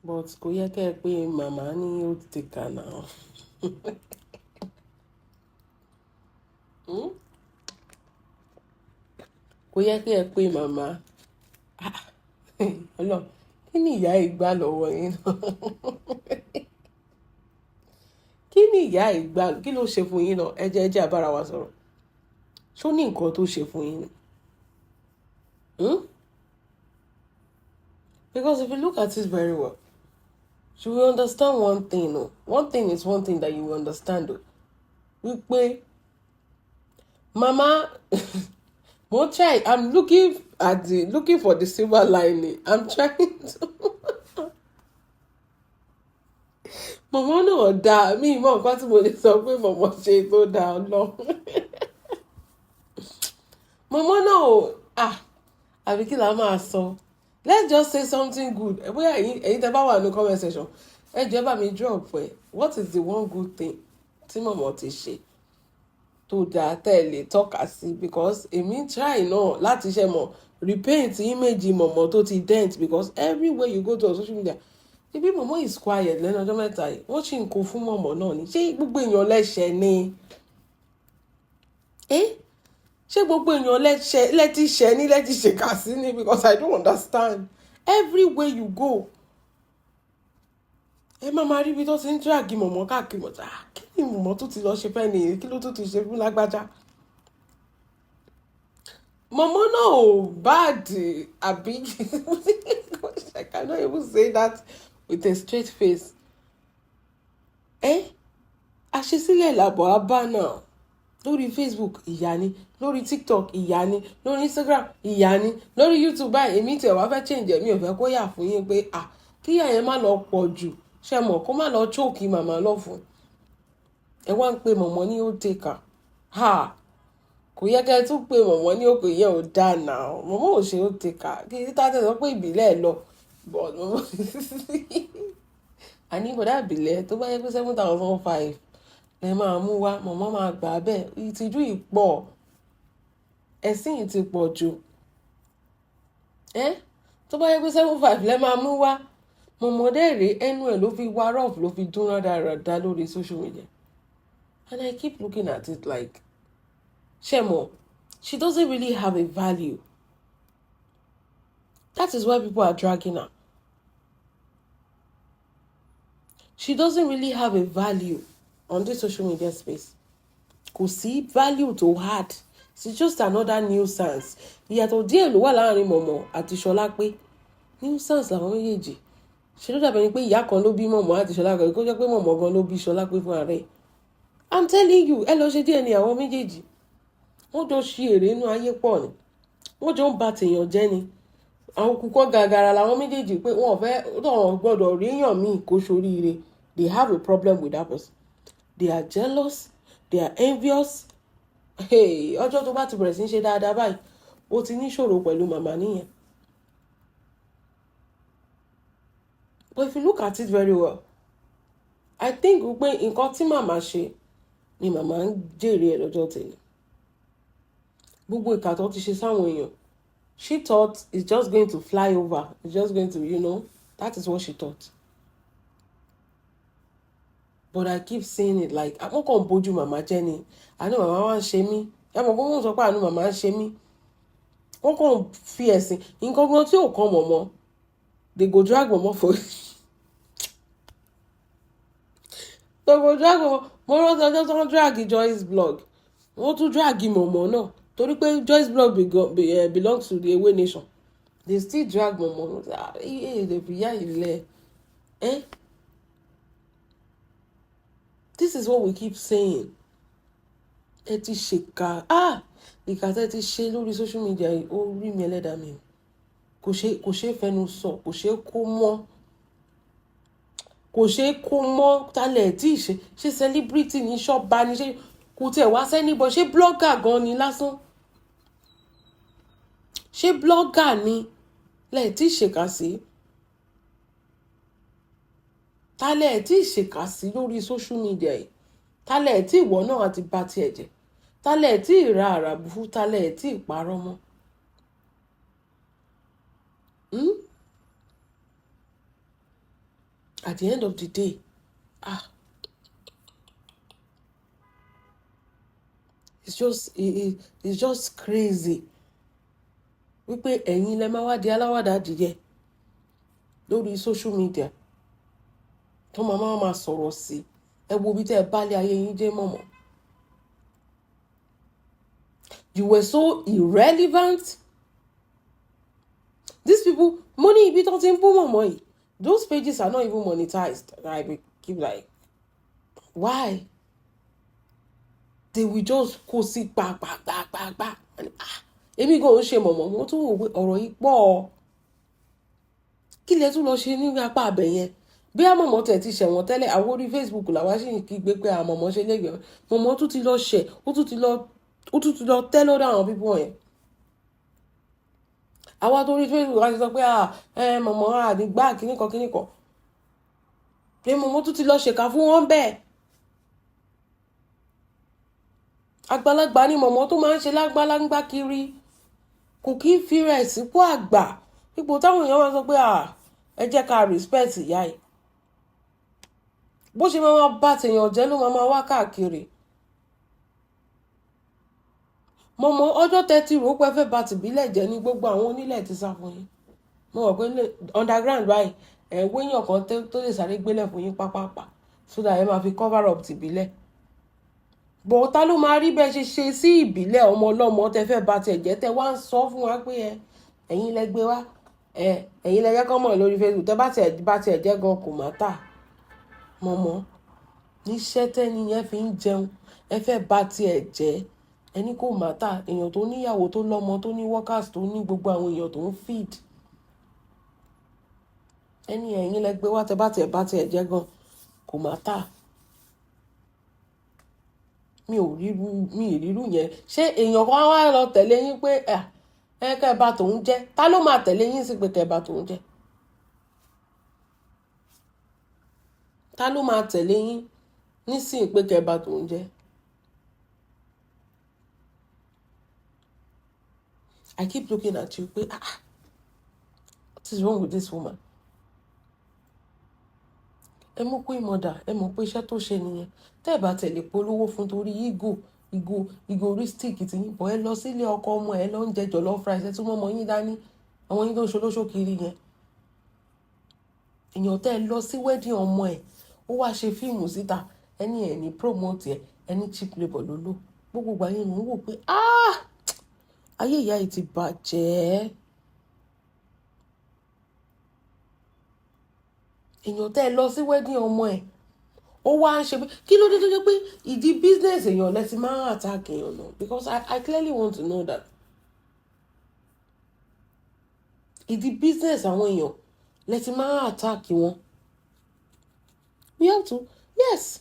But kò yẹ kẹ́ ẹ pé màmá ní old taker now. Kò yẹ kí ẹ pé màmá. Ah, Ọlọ́run, kí ni ìyá ìgbà lọ́wọ́ yín náà? Kí ni ìyá ìgbà, kí ló ṣe fún yín náà? Ẹ jẹ́ a bára wa sọ̀rọ̀. Ṣé ó ní nǹkan tó ṣe fún yín ni? Hmm? Because if you look at it very well, you will understand one thing. No? One thing is one thing that you will understand. Oh. Wípé mama mo try, I'm looking for the silver lining. I'm trying to. Mọ̀mọ́ náà dáa, mi mọ nǹkan tí mo lè sọ pé mọ̀mọ́ ṣe tó dáa lọ. Mọ̀mọ́ náà ò, ah, àbí kí la máa sọ? Let's just say something good. Bóyá ẹ̀yin tẹ́ bá wà ní comment section, ẹ jọ̀ọ́, ẹ bá mi drop ẹ. What is the one good thing tí mọ̀mọ́ ti ṣe tó dáa tẹ́ ẹ lè tọ́ka sí? Because èmi ń try náà láti ṣe mọ̀ repaint image mọ̀mọ́ tó ti dent, because everywhere you go to on social media, ibi mọ̀mọ́ is quiet lẹ́nu ọjọ́ mẹ́ta yìí. Wọ́n sì ń kó fún mọ̀mọ́ náà ni. Ṣé gbogbo èèyàn lẹ́ṣẹ̀ ni? Eh? Ṣé gbogbo èèyàn lẹ́ṣẹ̀ lẹ́tí ṣẹ̀ ní lẹ́tí ṣèkà sí ni? Because I don't understand. Everywhere you go, ẹ máa ma rí ibi tó ti ń drag mọ̀mọ́ káàkiri mọ̀. Ah, kí ni mọ̀mọ́ tó ti lọ ṣe fẹ́ ni? Kí ló tó ti ṣe fún lágbájá? Mọ̀mọ́ náà ò bad, àbí? I cannot even say that with a straight face. Eh? Àṣesílẹ̀ làbọ̀ á bá náà. Lórí Facebook, ìyá ni. Lórí TikTok, ìyá ni. Lórí Instagram, ìyá ni. Lórí YouTube báyìí, èmi tiẹ̀ wá fẹ́ change ẹ̀, mi ò fẹ́ kó yà fún yín pé, ah, kíyà yẹn má lọ pọ̀ jù, ṣe mọ̀, kó má lọ choke màmá lọ́fun. Ẹ wá ń pe mọ̀mọ́ ní old taker. Ha, kò yẹ kẹ́ ẹ tún pe mọ̀mọ́ ní òkè yẹn, ò dáa náà. Mọ̀mọ́ ò ṣe old taker. Kí títà tẹ̀ sọ pé ìbílẹ̀ lọ, but mọ̀mọ́ àní bọ̀dá ìbílẹ̀ tó bá yẹ pé 7,500 lẹ máa mú wá, mọ̀mọ́ máa gbà á bẹ́ẹ̀. Ìtìjú ìpọ̀, ẹ̀sìn yìí ti pọ̀ jù. Ẹ́ tó bá yẹ pé 7,500 lẹ máa mú wá, mọ̀mọ́ dẹ́ rèé, ẹnu ẹ̀ ló fi wá rough, ló fi dún rádaràda lórí social media. And I keep looking at it like, ṣé mọ̀, she doesn't really have a value. That is why people are dragging her. She doesn't really have a value on this social media space. Kò sí value to add. She's just another nuisance. Ìyàtọ̀ díẹ̀ ló wà láàrin mọ̀mọ́ àti Ṣọlá, pé nuisance làwọn méjèèjì. Ṣe ló dàbẹ̀ ni pé ìyá kan ló bí mọ̀mọ́ àti Ṣọlá kan, kó jẹ́ pé mọ̀mọ́ gan ló bí Ṣọlá pé fún ara ẹ̀. I'm telling you, ẹ lọ ṣe díẹ̀ ní àwọn méjèèjì. Wọ́n jọ ṣe èrè inú ayé pọ̀ ni. Wọ́n jọ ń ba tèèyàn jẹ́ ni. Àwọn kúkọ́ gàgàrà làwọn méjèèjì, pé wọ́n fẹ́ wọ́n gbọ́dọ̀ ríyàn míì kó ṣoríire. They have a problem with that person. They are jealous, they are envious. Hey, ọjọ́ tó bá ti bẹ̀rẹ̀ sí í ṣe dáadáa báyìí, ó ti níṣòro pẹ̀lú màmá nìyẹn. But if you look at it very well, I think pé nǹkan tí màmá ṣe ni màmá ń jèrè ẹ̀ lọ́jọ́ tèmi. Gbogbo ìkà tó ti ṣe sáwọn èèyàn, she thought it's just going to fly over, it's just going to, that is what she thought. But I keep seeing it like àwọn kan bójú màmá jẹ́ ni. Àánú màmá wá ń ṣe mí. Ẹ mọ̀ pé wọ́n sọ pé àánú màmá ń ṣe mí. Wọ́n kàn fi ẹ̀sìn nǹkan gan tí ò kan mọ̀mọ́, they go drag mọ̀mọ́ for, they go drag mọ̀mọ́. Mo rántí ọjọ́ tó ń drag Joyce blog, wọ́n tún drag mọ̀mọ́ náà torí pé Joyce blog belongs to the Ewe Nation. They still drag mọ̀mọ́. Ẹ lè fi yá ilẹ̀ ẹ́. This is what we keep saying. Ẹ ti ṣèkà. Ah, ìkà tẹ́ ti ṣe lórí social media yìí, ó rí mi ẹlẹ́dàá mi, kò ṣe fẹnu sọ, kò ṣe kó mọ́, kò ṣe kó mọ́. Talẹ̀ tí ì ṣe, ṣe celebrity ní ṣọ́ba ní, ṣe kò tiẹ̀ wá sẹ́ni bọ̀, ṣé blogger gan ni lásán, ṣé blogger ni lẹ́ẹ̀ tí ì ṣèkà sí, talẹ̀ tí ì ṣèkà sí lórí social media yìí, talẹ̀ tí ìwọ náà àti bá tiẹ̀ jẹ́, talẹ̀ tí ì ra àràbù fún, talẹ̀ tí ì parọ́ mọ́. Hmm? At the end of the day, ah, it's just crazy wípé ẹ̀yin lẹ máa wá di aláwàdà adìyẹ lórí social media tó máa sọ̀rọ̀ sí. Ẹ wo bí tẹ́ ẹ bá lé ayé yín dé mọ̀mọ́. You were so irrelevant. These people, mo ní ibi tó ti ń bú mọ̀mọ́ yìí, those pages are not even monetized. I will keep like, why? They will just kó sí gbàgbàgbàgbà. Ah, èmi gan ò ń ṣe mọ̀mọ́, mo tún wò pé ọ̀rọ̀ yìí pọ̀. Kí lẹ tún lọ ṣe ní apá abẹ yẹn? Bí àmọ̀mọ́ tẹ̀ ti ṣẹ̀wọ̀n tẹ́lẹ̀, àwọn orí Facebook làwa sì ń kígbe pé àmọ̀mọ́ ṣe lẹ́gbẹ̀ẹ́. Mọ̀mọ́ tún ti lọ ṣẹ̀, ó tún ti lọ tẹ́ lọ́dọ̀ àwọn people yẹn. Àwa tó rí Facebook wá ti sọ pé ẹ mọ̀mọ́ àdìgbà kíníkan kíníkan. Pé mọ̀mọ́ tún ti lọ ṣèkà fún wọn bẹ́ẹ̀. Àgbàlagbà ni mọ̀mọ́ tó máa ń ṣe lágbálágbá kiri. Kò kí ń fi rẹ̀ sípò àgbà. Ipò táwọn èèyàn máa sọ pé ẹ jẹ́ ká respect ìyá yìí. Bó ṣe máa bá tèèyàn jẹ́ ló máa wá káàkiri. Mọ̀mọ́ ọjọ́ tẹ́tí rò pé fẹ́ ba tìbílẹ̀ jẹ́ ní gbogbo àwọn onílẹ̀ ti sá fún yín. Mo mọ̀ pé underground báyìí, ẹ̀ wéyàn kan tó lè sáré gbélẹ̀ fún yín pápápá so that ẹ máa fi cover up tìbílẹ̀. Bọ̀ ta ló máa rí bẹ́ẹ̀ ṣe ṣe sí ìbílẹ̀ ọmọ ọlọ́mọ tẹ fẹ́ ba tiẹ̀ jẹ́, tẹ wá ń sọ fún wa pé ẹ ẹ̀yin lẹ gbé wá, ẹ ẹ̀yin lẹ jẹ́ kọ́ mọ̀ lórí Facebook, tẹ bá tiẹ̀ bá tiẹ̀ jẹ́ gan kò má tà. Mọ̀mọ́ níṣẹ́ tẹ́ni yẹn fi ń jẹun, ẹ fẹ́ ba tiẹ̀ jẹ́, ẹni kò má tà. Èèyàn tó níyàwó, tó lọ́mọ, tó ní workers, tó ní gbogbo àwọn èèyàn tó ń feed. Ẹni ẹ̀yin lẹ gbé wá, tẹ bá tiẹ̀ bá tiẹ̀ jẹ́ gan kò má tà. Mi ò ríru, mi ì ríru yẹn. Ṣé èèyàn kan wá lọ tẹ̀lé yín pé ẹ kẹ́ ẹ bá tòun jẹ́? Ta ló máa tẹ̀lé yín sí pé kẹ́ ẹ bá tòun jẹ́? Ta ló máa tẹ̀lé yín nísìnyí pé kẹ́ ẹ bá tòun jẹ́? I keep looking at you pé what is wrong with this woman? Ẹ mú Queen Mother, ẹ mọ̀ pé iṣẹ́ tó ṣe nìyẹn. Tẹ́ ẹ bá tẹ̀lé polówó fún torí egoistic ti yín, bọ̀ ẹ lọ sílé ọkọ ọmọ ẹ lọ ń jẹ jollof rice, ẹ tún mọ́ ọmọ yín dání, àwọn yín tó ń ṣolóṣó kiri yẹn. Èèyàn tẹ́ ẹ lọ sí wedding ọmọ ẹ, ó wá ṣe fíìmù síta, ẹni ẹ̀ ní promote ẹ, ẹni cheap labour ló lò. Gbogbo ìgbà yẹn mò ń wò pé ayé ìyá yìí ti bàjẹ́. Èèyàn tẹ́ ẹ lọ sí wedding ọmọ ẹ, ó wá ń ṣe pé kí ló dé tó jẹ́ pé ìdí business èèyàn lẹ ti máa ń attack èèyàn náà, because I clearly want to know that. Ìdí business àwọn èèyàn lẹ ti máa ń attack wọn. We have to, yes.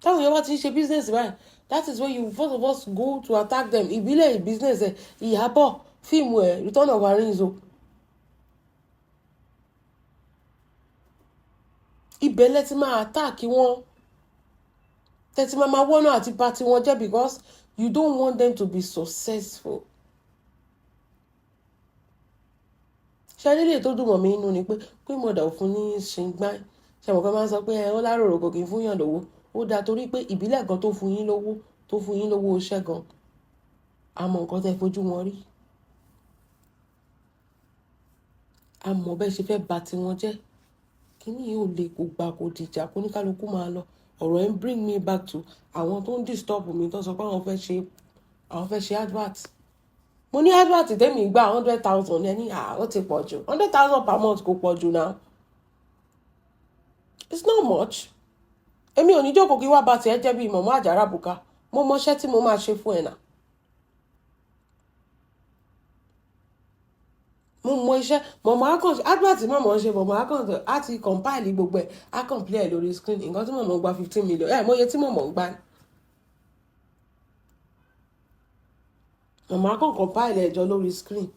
Táwọn èèyàn bá ti ń ṣe business báyìí, that is where you first of all go to attack them. Ìbílẹ̀ business ẹ̀, Ìyábọ̀, fíìmù ẹ̀, Return of Arinzo. Ibẹ̀ lẹ ti máa attack wọn. Tẹ ti máa wọ́nà àti bà tiwọn jẹ́ because you don't want them to be successful. Ṣé lílé tó dùn mọ́ mi nínú ni pé Queen Mother ò fún ní ṣìngbá. Ṣé àwọn kan máa ń sọ pé ẹ ó láròrò kò kí ń fún yàn lówó. Ó dáa torí pé ìbílẹ̀ gan tó fún yín lówó, tó fún yín lówó iṣẹ́ gan. A mọ nǹkan tẹ fojú wọn rí. A mọ̀ bẹ́ẹ̀ ṣe fẹ́ bà tiwọn jẹ́. Kíní yìí ò le, kò gbà, kò dìjà, kó ní kálukú máa lọ. Ọ̀rọ̀ ẹ ń bring me back to àwọn tó ń disturb mi tó sọ pé àwọn fẹ́ ṣe advert. Mo ní advert tèmi gba 100,000 ẹni, ó ti pọ̀ jù. 100,000 per month kò pọ̀ jù now. It's not much. Èmi ò ní jókòó kí wá bá tiẹ̀ jẹ́ bí mọ̀mọ́ àjàrà bùkà. Mo mọ iṣẹ́ tí mo máa ṣe fún ẹ náà. Mo mọ iṣẹ́, mọ̀mọ́ akàn, advert mọ̀mọ́ ṣe, mọ̀mọ́ akàn á ti compile gbogbo ẹ̀, á kàn play ẹ̀ lórí screen. Nǹkan tí mọ̀mọ́ gba 15 million, ẹ̀ mọ iye tí mọ̀mọ́ ń gbà. Mọ̀mọ́ akàn compile ẹ̀ jọ lórí screen.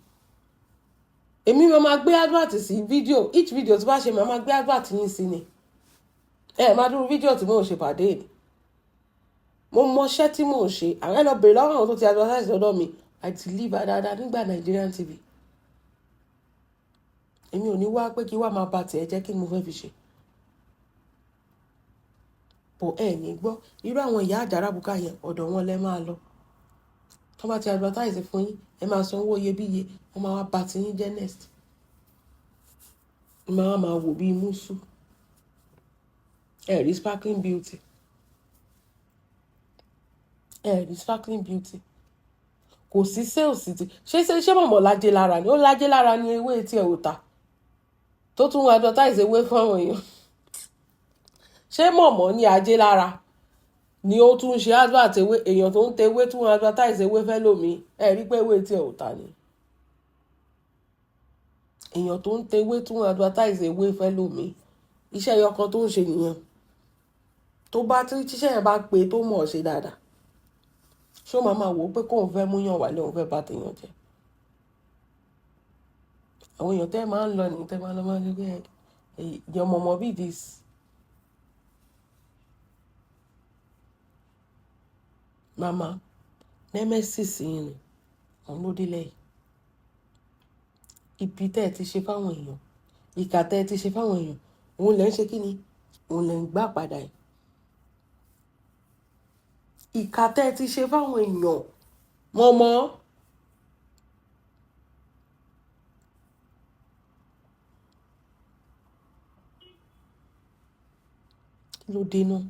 Èmi máa ma gbé advert sí video, each video tí bá ṣe màá ma gbé advert yín sí ni. Ẹ máa dúró fídíò tí mò ń ṣe pàdé ni. Mo mọ iṣẹ́ tí mò ń ṣe. Àwọn ẹ lọ bèrè lọ́wọ́ àwọn tó ti advertise lọ́dọ̀ mi. I deliver dáadáa nígbà Nigerian TV. Èmi ò ní wá pé kí wá máa ba tiẹ̀ jẹ́. Kí ni mo fẹ́ fi ṣe? Bọ̀ ẹ ní gbọ́ irú àwọn ìyá àjàràbùkà yẹn, ọ̀dọ̀ wọn lẹ máa lọ. Tó bá ti advertise fún yín, ẹ máa san owó iyebíye, wọ́n máa wá ba ti yín jẹ́ next. Ẹ máa máa wò bíi mùsù. Ẹ rí Sparkling Beauty, ẹ rí Sparkling Beauty, kò sí sales ti ṣé mọ̀mọ́ lájẹ́ lára ni, ó lájẹ́ lára ni. Ewé tí ẹ ò ta tó tún advertise ewé fún àwọn èèyàn, ṣé mọ̀mọ́ ní ajé lára ni? Ó tún ṣe advert ewé, èèyàn tó ń tẹ ewé tún advertise ewé fẹ́ lómi. Ẹ rí pé ewé tí ẹ ò ta ni. Èèyàn tó ń tẹ ewé tún advertise ewé fẹ́ lómi. Iṣẹ́ ẹyọ kan tó ń ṣe nìyẹn. Tó bá tí tíṣẹ́ yẹn bá pé, tó mọ̀ ọ́ ṣe dáadáa, ṣó máa máa wò ó pé kóun fẹ́ mú yàn wálé, òun fẹ́ bá tèèyàn jẹ́? Àwọn èèyàn tẹ́ máa ń lọ ní tẹ́ máa lọ máa ń gbé your mọ̀mọ́ be this. Mama nemesis yín ni òun ló délẹ̀ yìí. Ibi tẹ́ ẹ ti ṣe fáwọn èèyàn, ìkà tẹ́ ẹ ti ṣe fáwọn èèyàn, òun lẹ́ ń ṣe kí ni, òun lẹ́ ń gbà padà yìí. Ìkà tẹ́ ẹ ti ṣe fáwọn èèyàn, mọ̀mọ́, kí ló dé náà?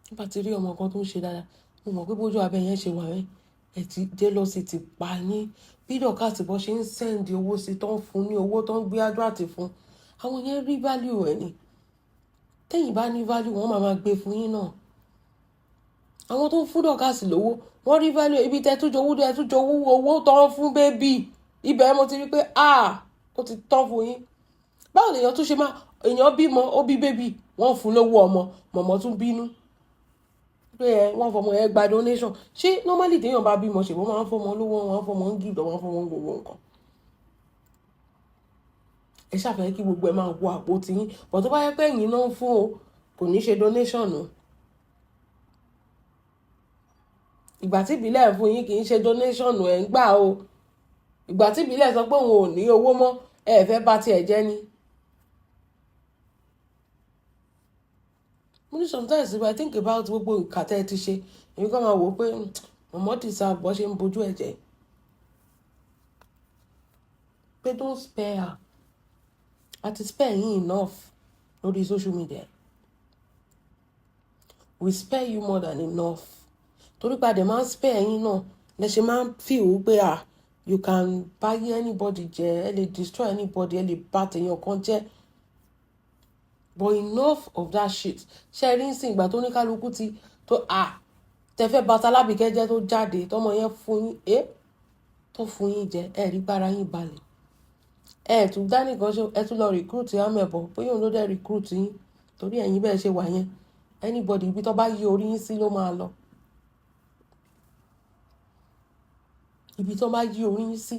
Nígbà tí rí ọmọ kan tó ń ṣe dáadáa, mo mọ̀ pé bójú abẹ yẹn ṣe wà ẹ́, ẹ ti jealousy ti pa yín. Bí Dorcas bọ́ ṣe ń send owó sí, tó ń fún ní owó, tó ń gbé advert fún, àwọn yẹn rí value ẹ̀ ni. Tẹ́yìn bá ní value, wọ́n máa máa gbé fún yín náà. Àwọn tó ń fún Dorcas lówó, wọ́n rí value ibi tẹ́ tún jowú, tẹ́ tún jowú owó tó ń fún baby. Ibẹ̀ mo ti rí pé, ah, ó ti tán fún yín. Báwo lèèyàn tún ṣe máa, èèyàn bímọ, ó bí baby, wọ́n fún lówó ọmọ, mọ̀mọ́ tún bínú pé ẹ wọ́n fọmọ ẹ gba donation. Ṣé normally téèyàn bá bímọ, ṣe wọ́n máa ń fọmọ lówó, wọ́n máa ń fọmọ ń gift, wọ́n máa ń fọmọ ń gbogbo nǹkan? Ẹ ṣàfẹ́ kí gbogbo ẹ máa wọ àpò tiyín bọ̀. Tó bá yẹ pé ẹ̀yin náà ń fún o, kò ní ṣe donation o. Ìgbà tí ìbílẹ̀ fún yín, kì í ṣe donation ẹ̀ ń gbà o. Ìgbà tí ìbílẹ̀ sọ pé òun ò ní owó mọ́, ẹ fẹ́ bá tiẹ̀ jẹ́ ni. Mo ní sometimes if I think about gbogbo ìkà tẹ́ ẹ ti ṣe, èmi kàn máa wò ó pé mọ̀mọ́ deserve bó ṣe ń bojú ẹ̀ jẹ́, pé don't spare her. Àti spare yín enough lórí social media. We spare you more than enough, torí pé a dẹ̀ máa ń spare yín náà lẹ ṣe máa ń feel pé, ah, you can buy anybody jẹ, ẹ lè destroy anybody, ẹ lè bà tèèyàn kan jẹ́. But enough of that shit. Ṣe rí nsìn, ìgbà tó ní kálukú ti tó, ah, tẹ fẹ́ bàtà Alábìkẹ́ jẹ́, tó jáde, tọmọ yẹn fún yín, ẹ tó fún yín jẹ, ẹ rí gbára yín balẹ̀. Ẹ tún dá nìkan ṣe, ẹ tún lọ recruit amẹ̀bọ̀, bóyá òun ló dẹ̀ recruit yín, torí ẹ̀yin bẹ́ẹ̀ ṣe wà yẹn, anybody, ibi tó bá yí orí yín sí ló máa lọ. Ibi tó bá yí orí yín sí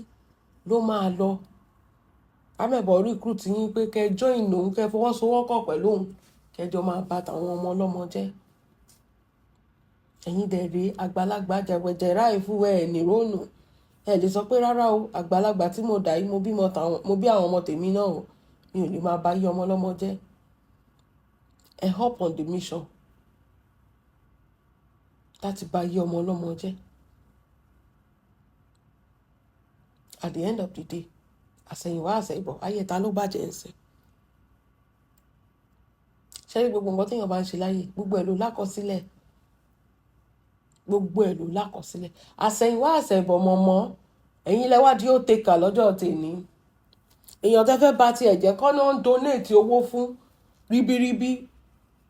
ló máa lọ. Amẹ̀bọ̀ recruit yín pé kẹ́ join òun, kẹ́ fọwọ́sowọ́pọ̀ pẹ̀lú òun, kẹjọ máa bà tàwọn ọmọ ọlọ́mọ jẹ́. Ẹ̀yin dẹ̀ rèé, àgbàlagbà jẹ̀wẹ̀jẹ̀ ráì fún ẹ̀ nìrónù. Ẹ lè sọ pé rárá o, àgbàlagbà tí mo dà yìí, mo bímọ tàwọn, mo bí àwọn ọmọ tèmi náà o, mi ò lè máa bá yí ọmọ ọlọ́mọ jẹ́. Ẹ hop on the mission láti bá yí ọmọ ọlọ́mọ jẹ́. At the end of the day, àsẹ̀yìnwá àsẹ̀yìnbọ̀, ayé ta ló bàjẹ́ ń sìn? Ṣé rí gbogbo nǹkan téèyàn bá ń ṣe láyé, gbogbo ẹ̀ ló lákọsílẹ̀, gbogbo ẹ̀ ló lákọsílẹ̀. Àsẹ̀yìnwá àsẹ̀yìnbọ̀, mọ̀mọ́, ẹ̀yin lẹ́wádìí ó tẹ̀ka lọ́jọ́ tèmi. Èèyàn tẹ́ fẹ́ bá tiẹ̀ jẹ́ kọ́ náà ń donate owó fún ríbíríbí.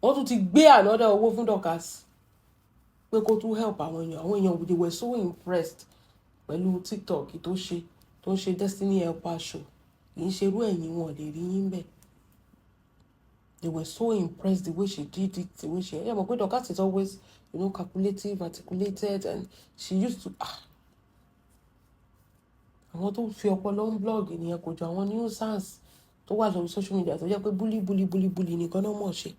Wọ́n tún ti gbé another owó fún Dorcas pé kó tún help àwọn èèyàn. Àwọn èèyàn, they were so impressed pẹ̀lú TikTok tó ṣe, tó ń ṣe Destiny Helper show. Kì í ṣerú ẹ̀yìn, wọn lè rí yín bẹ́ẹ̀. They were so impressed the way she did it, the way she, ẹ mọ̀ pé Dorcas is always calculative, articulated, and she used to, ah, àwọn tó fi ọpọlọ ń blog nìyẹn. Kò jọ àwọn nuisance tó wà lórí social media tó jẹ́ pé bully, bully, bully, bully nìkan náà mọ̀ ṣe.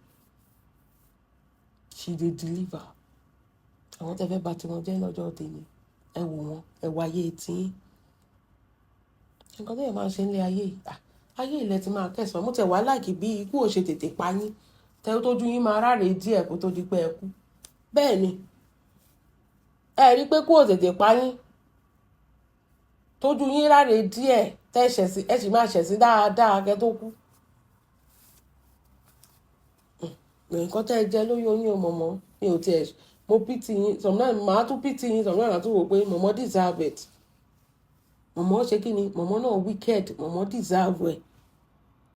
She dey deliver. Àwọn tẹ́ fẹ́ bà tiwọn jẹ́ lọ́jọ́ tèmi, ẹ wò wọ́n, ẹ wáyé tí Nǹkan tó yẹ máa ṣe nílé ayé yìí, ayé ilẹ̀ ti máa kẹsàn-án. Mo tẹ̀ wá like bí ikú ò ṣe tètè pa yín, tẹ́ tójú yín máa ráre díẹ̀ kó tó di pé ẹ kú. Bẹ́ẹ̀ ni, ẹ rí pé kú ò tètè pa yín, tójú yín ráre díẹ̀, tẹ́ ṣẹ̀ sí, ẹ sì máa ṣẹ̀ sí dáadáa kẹ́ tó kú. Nǹkan tẹ́ ẹ jẹ lóyún oyún o, mọ̀mọ́ mi ò tiẹ̀. Mo pity yín sometimes, màá tún pity yín sometimes, màá tún wò pé mọ̀mọ́ deserve it. Mọ̀mọ́ ṣe kí ni? Mọ̀mọ́ náà wicked, mọ̀mọ́ deserve ẹ̀.